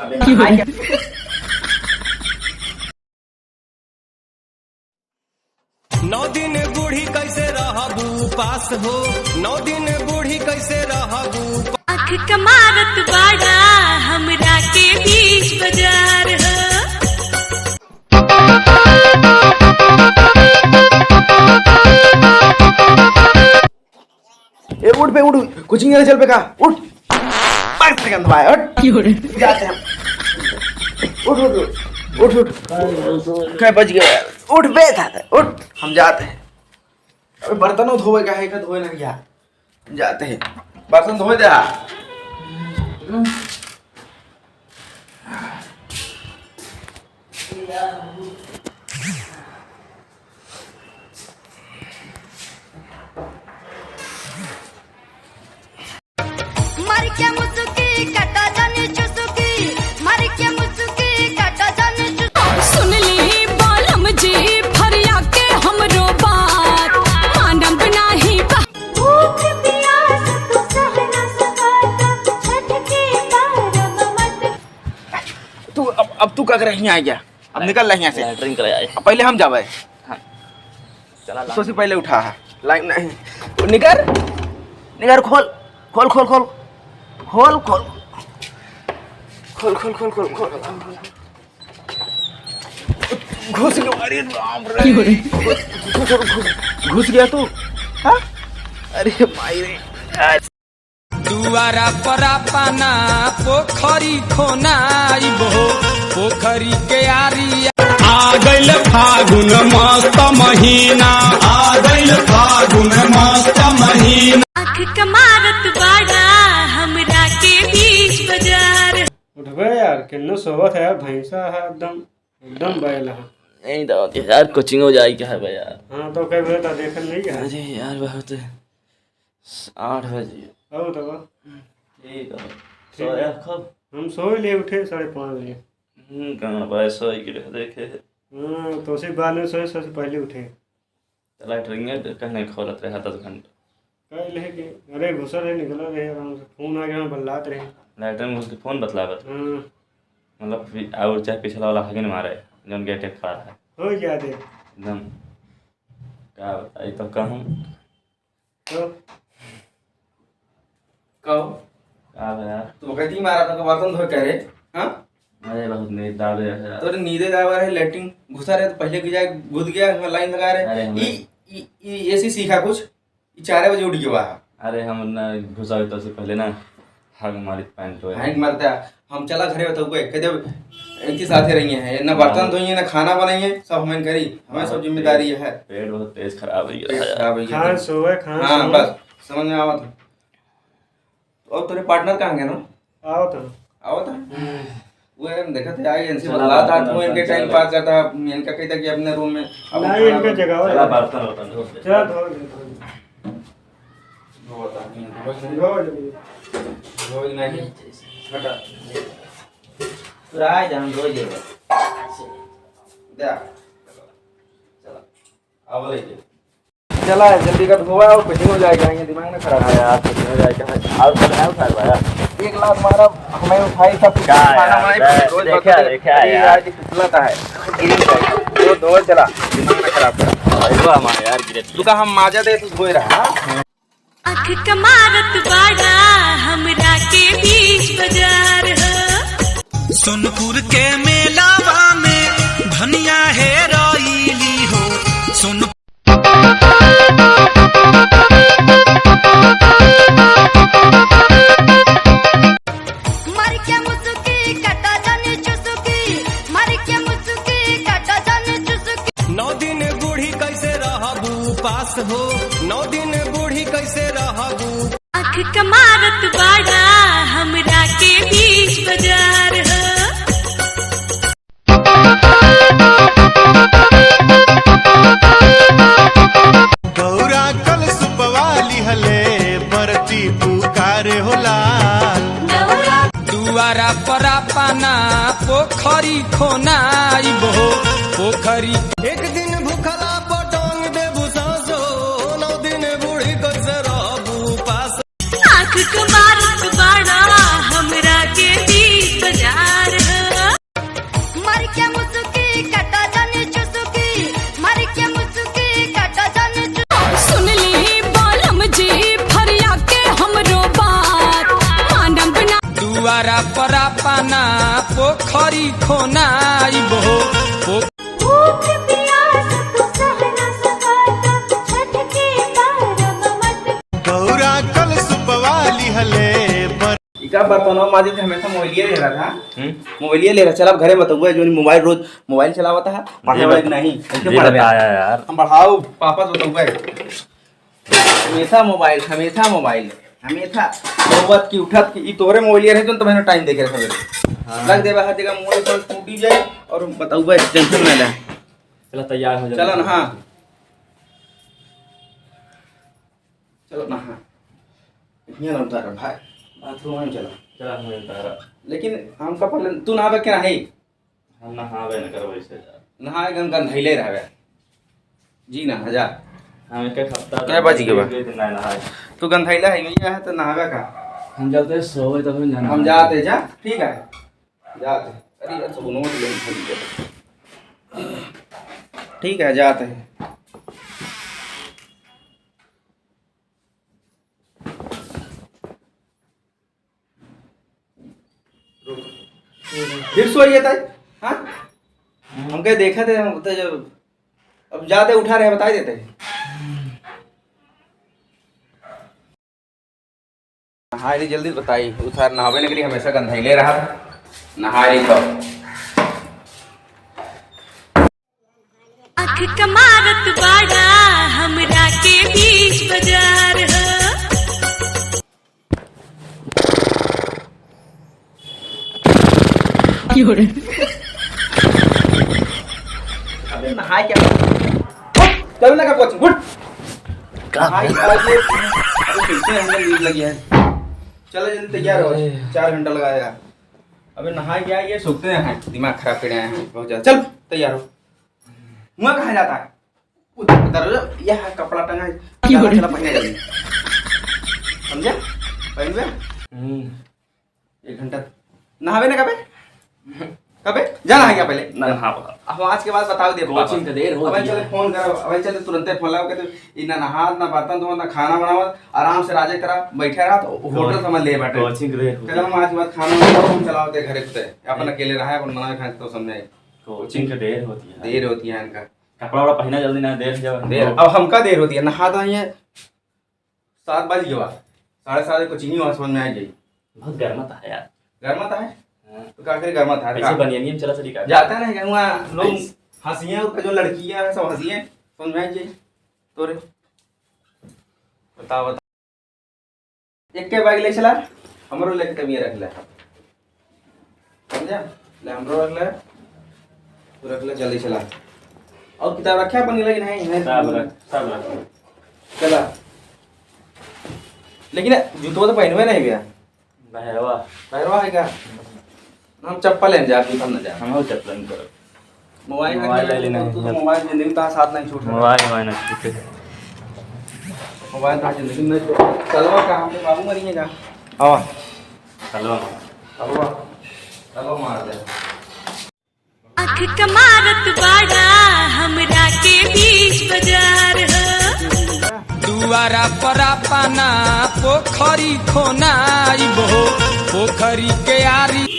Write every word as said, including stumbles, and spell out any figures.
नौ दिन बूढ़ी कैसे रहबू उपास हो, नौ दिन बूढ़ी कैसे रहबू उपास। आँख कमारत बाड़ा हमरा के बीच बाजार हो। ए, उठ बे, उठ, उठ। कोचिंग जाने चल बे का, उठ। बस, गंद भाई, उठ। की हो रे? जाते हैं। उठ, उठ, उठ, उठ, उठ। क्या बच गया यार? उठ बे, था, था, उठ, हम जाते हैं। अबे, बर्तनों धोवे का है, का धोए ना क्या? हम जाते हैं, बर्तन धोए दे। मर के मुसुकी, कटा जानी चुसुकी, मर के मुसुकी, कटा जानी चुसुकी। सुन ली बालम जी, फरिया के हमरो बात, मानब नाही बा-, भूख प्यास तू सह न सकाता, छठ के परब मत। तू अब, अब तू का करे हियाँ आ गया? अब निकल रहे यहाँ से। लैट्रिन करे आए। अब पहले हम जावे। हाँ। चला ला। सबसे पहले उठा है। लाइन नहीं। निकर। निकर, खोल। खोल, खोल, खोल। खोल, खोल। खोल, खोल, खोल, खोल, खोल। घुस गया, अरे राम रे। घुस, घुस, घुस, घुस गया तू? हाँ? अरे माई रे। दुआरा पर अपना पोखरी खोनाइबो, पोखरी के आरी। आ गइल फागुन मस्त महीना, आ गइल फागुन मस्त महीना। आँख कमारत बाड़ा हमरा के बीच बाजार। उठबे यार, केन्नो सोवत है यार, भैंसा है एकदम, एकदम बैल है। नहीं तो यार, कोचिंग हो जाए क्या है भाई यार? हाँ, तो कई बजे तक देखत नहीं है? अरे यार, बहुत आठ बजे। आओ तब। ठीक है। ठीक है। सोया कब? हम सोए ले उठे साढ़े पाँच बजे। हम्म, गाना बाय सोए के रह देखे। हाँ, तो उसी बाद में सोए, सबसे पहले उठे। तो लैट्रिन में कहने खोलत रहे दस घंटा। कह ले कि अरे घुसल रहे, निकल रहे आराम से। फोन आ गया, बल्लात रहे। लैट्रिन में घुस के फोन बतलावत। हाँ। मतलब, फिर और चाहे पिछला वाला हगिन मारे, जौन गेटे खड़ा है। हो गया दे। एकदम। का बताई तो कहूँ। तो? कहो। का बा यार? तू बकैती मारा था, तो बर्तन धोए कह रहे, हाँ? अरे बहुत नींद आ रही है यार। तोरे नींदे ना आ रहे, लैट्रिन घुसा रहे तो पहले की जाए घुस गया, लाइन लगा रहे। अरे हमें ई, ई, ई एसी सीखा कुछ? ई चार बजे उठ गया। अरे हम ना घुसा तो से पहले ना हग मारी पैंट हो। हैंग मारता, हम चला घरे तो कोई कह दे, इनके साथे रही है, ना बर्तन हाँ। धोइए, ना खाना बनाइए, सब हमें करी, हमें सब हाँ, जिम्मेदारी पेट, है। पेट बहुत तेज खराब हो गया पेट है। खराब हो गया खान है। सोए, खान हाँ, सोए। बस समझ में आवत है। और तेरे पार्टनर कहाँ गए ना? आवत है। आवत है? हम्म। वो है, हम देखते हैं, आए इनसे चला, बतलाता, बतलाता, तू इनके टाइम चला। पास करता, इनका कहता कि अपने रूम में, अब नहीं, खाना इनका बन- जगह हो चला, जाए। बर्तन वर्तन धो दे। चला, धो ले, धो ले। धो बता, नहीं, धो नहीं। धो ले। धो नहीं। हटा। तू रहा है, हम धो लेबे। जा। चला। अब लेके। चला, जल्दी कर, धोवा और कुछ हो जाएगा, ये दिमाग ना खराब हाँ यार, कुछ हो जाएगा। और सब है उठा हुआ यार। एक लात मारा, हमें उठाई सब कुछ का खाना यार, वाना मैं रोज देखा, बकरी, देखा अरे यार। आज कितना का है। वो धो चला, दिमाग ना खराब कर। अरे वाह, हमारा यार, गिरे। तू का हम माजा दे, तू धोए रहा, हाँ? आँख कमारत बाड़ा हमरा के बीच बाजार हो। सोनपुर के मेलावा में धनिया हेराइली हो। सोन- मर के मुसुकी, कटा जानी चुसुकी, मर के मुसुकी, कटा जानी चुसुकी। नौ दिन बूढ़ी कैसे रहबू उपास हो, नौ दिन बूढ़ी कैसे रहबू? आँख कमारत बाड़ा हमरा के बीच बाजार हो। गौरा कलसुपवा लिहले बरती पुकारे हो लाल। दुआरा पर अपना पोखरी खोनाइबो, पोखरी। एक दिन भूखला पटंग देबू सासो, नौ दिन बूढ़ी कैसे रहबू उपास। आँख कमारत बाड़ा हमरा के बीच बाजार हरी खोना आइब हो। भूख प्यास तू सह न सकाता, छठ के करम मत। गौरा कलसुपवा लिहले बर- ई का बर्तनवा माजित हमेशा मोबाइलिया ले रहा था। हम्म। मोबाइलिया ले रहा। चल, अब घरे बतउबे, जो मोबाइल रोज मोबाइल चलावत है, पढ़े जी वाले बता-, नहीं, कैसे जी पढ़बे? बताया यार। हम पढ़ाओ, पापा से बतउबे। हमेशा मोबाइल, हमेशा मोबाइल, हमेशा सोवत की, उठत की, ई तोहरे मोबाइलिया रहे, जौन तब टाइम देखे रहे सवेरे। हाँ। लग देबे हर जगह मोबाइल पर टूटी जाए और बतउबे, टेंशन ना ले। चला, तैयार हो जा। चला ना, हाँ। चलो ना, हाँ। हियाँ ना उतार भाई। बाथरूम में चला। चला, हम उतारा। लेकिन हमका पहले, तू नहावे के नाही? हम नहावे न करबै से जा। नहाए गन गंधैले रहबे। जी ना, जा। हम एक, एक हफ्ता कै बज गए बा? एक दिन ना नहाए। तू गंधैला है, यही है तो नहावे का? हम चलते हैं, सोवे तब हम जाना। हम जाते, जा, ठीक है। जाते। अरे यार, सब नोट ले, ठीक है, जाते हैं। फिर सोइए ताई, हाँ? हम कहे देखा थे, हम तो जब, अब जाते उठा रहे, बताई देते। नहाए रही, जल्दी बताई, उतार नहावे न करी, हमेशा गंधैले रहा। नहाए रही तो। आँख कमारत बाड़ा हमरा के बीच बाजार हो। क्यों रे? अबे नहाए क्या? उठ, चल ना का कोचिंग, उठ। का? नहाए क्या ये? अबे कैसे हमको नींद लगी है? चलो जल्दी तैयार हो, अरे। चार घंटा लगाया। अबे नहाए क्या ये? सोते हैं, दिमाग खराब करे हैं बहुत ज्यादा। चल तैयार हो। मुँह कहाँ जाता है? उधर, उधर, यह कपड़ा टंगा है। क्यों? चला, चला, पहने जल्दी। समझे? पहनबे? हम्म। एक घंटा। नहावे ना कबे? कबे? जा नहा गया पहले। ना नहा पा। अब आज के बाद बताओ दे। कोचिंग का देर होती अबे चले है। फोन करो, अबे चले तुरंते फोन लाओ, कहते, "ई ना नहा, ना बर्तन धो, ना खाना बनावा, आराम से राजे तरह बैठे रहा, तो होटल समझ ले बैठे।" कोचिंग का देर होती चलो, है। हम आज के बाद खाना बनाओ, हम चलाओ दे घरे खुदे। अपन अकेले रहा है, अपन मना खाए तो समझे। कोचिंग का देर होती है। देर होती है इनका। कपड़ा वपड़ा पहना जल्दी ना, देर हो जाओ। देर, अब हमका देर होती है, नहा तो नहीं है, सात बज गवा, साढ़े सात बजे कोचिंग ही वहाँ समझ में आ जाई। बहुत गर्मा था यार। गर्मा था है? हाँ। तो का करे गर्मा था? कैसे का? बनियानी में चला चली का? जाता नहीं, वहाँ लोग कैसे? हँसिए, और जो लड़कियाँ हैं सब हँसिए, समझ में आ जाई। तोरे बताओ, बताओ। एक के बैग ले चला, हमरो लेके तबिया रख ले। समझा? ले हमरो रख ले, तू रख ले, जल्दी चला। और किताब रखे अपन लगे नहीं है? सब रख, सब रख। चला। लेकिन जूतवा तो पहनवे नहीं भैया। बहरवा। बहरवा है क्या? हम चप्पल लेने जाब, जूता ना जाब। हम चप्पल नहीं करब। मोबाइल मोबाइल रख ले ले, लेना तू है। तो मोबाइल जिंदगी में तो साथ नहीं छूट रहा। मोबाइल, मोबाइल नहीं छूटे। मोबाइल तो जिंदगी में नहीं छूट। कलवा का हमके बाबू मरिए का? हाँ। कलवा। कलवा। कलवा मार दे। आँख कमारत बाड़ा हमरा के बीच बाजार हो। दुआरा पर अपना पोखरी खोनाइब हो, पोखरी के आरी।